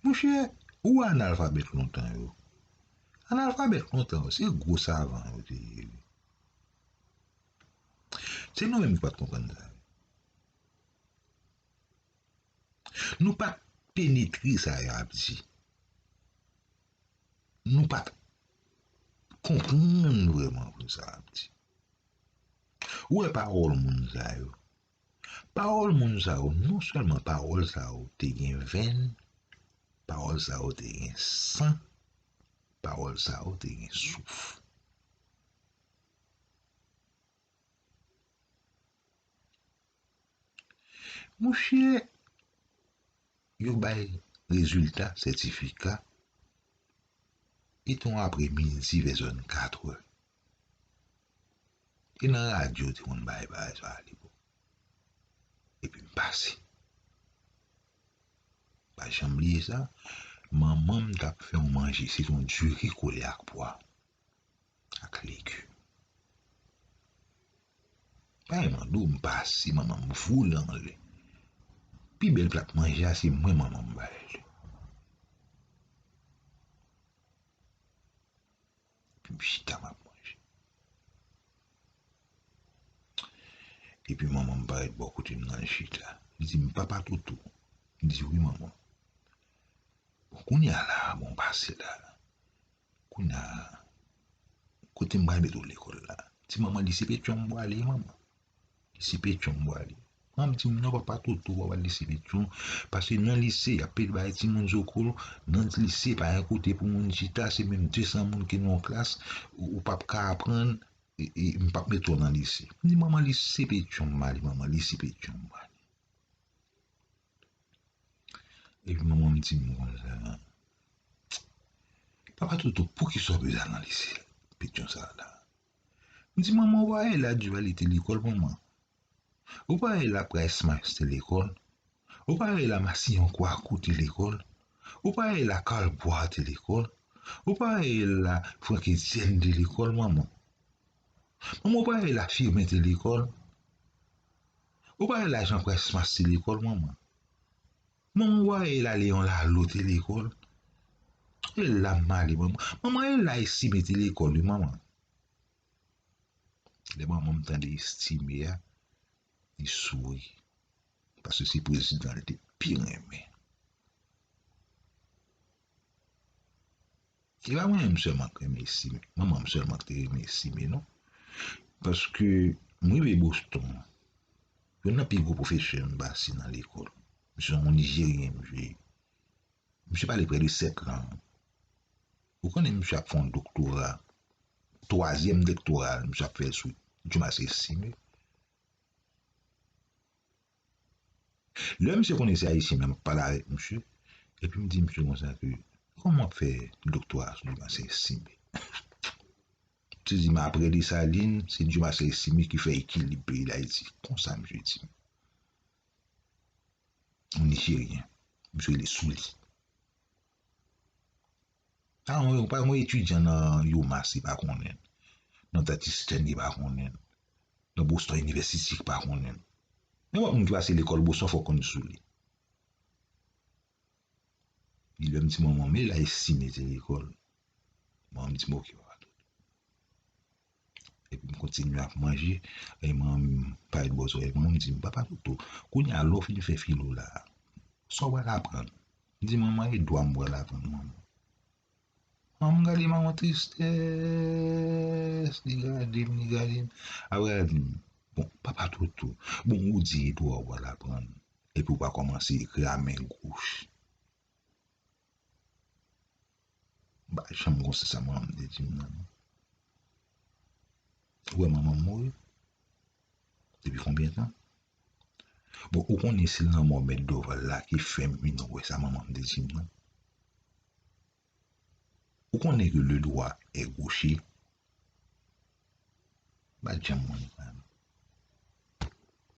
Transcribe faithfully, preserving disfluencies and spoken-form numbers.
Monchè, ou analfabèt lontan yo. Analfabèt lontan yo, se gwo savan yo te ye wi. Se nou menm ki pa t konprann sa yo. Nou pa t penetre sa y ap di. Nou pa t konprann vrèman sa y ap di. Ou wè pawòl moun sa yo. Pawòl moun sa yo, non sèlman pawòl sa yo te gen venn, pawòl sa yo te gen san, pawòl sa yo te gen souf. Monchè, yo bay rezilta sètifika, e t on aprè midi vè zòn katrè. E nan radyo te konn bay bagay sa a lepòk. Epi m pase. Pa janm bliye sa, manman m t ap fè yon manje, se t on diri kole ak pwa, ak legim. Pa gen mande w, m pase, manman m voule anlè. Pi bèl plat manje a, se mwen manman m bay li. Epi m chita, m ap manje. Epi manman m parèt bò kote m nan, l chita. Li di m, "Papa Toto." M di, "Wi, manman." "Bon, kounye a la, bon, pase la. Kounye a, kote m pral mete w lekòl la?" M di, "Manman, lise Petyonm m pwale, manman. Lise Petyonm m pwale." Manman m di m, "Non, papa Toto, w pa pral lise Petyonm, paske nan lise, y ap pede bay timoun zokol, nan lise, pa gen kote pou moun chita, se menm de san moun ki nan yon klas, ou, ou p ap ka aprann, e, e, m p ap mete w nan lise." M di, "Manman, lise Petyonm m ale, manman, lise Petyonm m ale." Epi manman m di m konsa, "Papa Toto, poukisa w bezwen al nan lise Petyonm sa a la?" M di, "Manman, ou pa wè la Duvalier te lekòl, manman? Ou pa wè la Price Mars te lekòl? Ou pa wè la Massillon Coicou te lekòl? Ou pa wè la Karl Bois te lekòl? Ou pa wè la Franck Etienne te lekòl, manman? Manman, ou pa wè la Firmin te lekòl? Ou pa wè la Jean Price Mars te lekòl, manman? Manman, ou pa wè la Léon Lalo te lekòl?" E la m ale, manman. "Manman, e la Estimé te lekòl, wi, manman." Lè manman m tande Estimé a, li souri. Paske se prezidan l te pi renmen. E pa mwen menm sèlman k renmen Estimé. Manman m sèlman k te renmen Estimé, non. Paske m rive Boston, youn nan pi gwo pwofesè m pase nan lekòl. Misye se yon Nijeryen, misye. Misye pale prè de sèt lang. Ou konnen misye ap fè yon doktora, twazyèm doktora l, misye ap fè l sou Dumas Estimé. Lè misye konnen se Ayisyen, men m ap pale avèk misye, epi m di misye konsa ke, "Kòman w ap fè doktora sou Dumas Estimé?" Misye di m, "Aprè Desalin, se Dumas Estimé ki fè ekilib peyi Dayiti." Konsa misye di m. Yon Nijeryen. Misye rele Souli. Pa yon, pa yon etidyan nan UMass ki pa konnen l. Nan Dentistry ki pa konnen l. Nan Boston University ki pa konnen l. Nenpòt moun ki pase lekòl Boston fòk konn Souli. Li lè m di manman m, "E la Estimé te lekòl?" Manman m di m, "Oke, papa Toto." Epi m kontinye ap manje. E manman m parèt bò zòrèy manman m, di m, "Papa Toto, kounye a lè w fin fè filo la, sa w pral aprann?" M di, "Manman, e dwa m pral aprann, manman." Manman m gade m ak yon tristès, li gade m, li gade m. Apre l di m, "Bon, papa Toto, bon, ou di e dwa w pral aprann, epi w pa kòmanse ekri a men goch." M pa janm gon sens sa manman m te di m nan, non. Ou wè manman m mouri? Depi konbyen tan? Bon, ou konnen se lanmò Mèt Dòval la ki fè m vin wè sa manman m te di m nan. Ou konnen ke le droit est gaucher. M pa t janm wè l.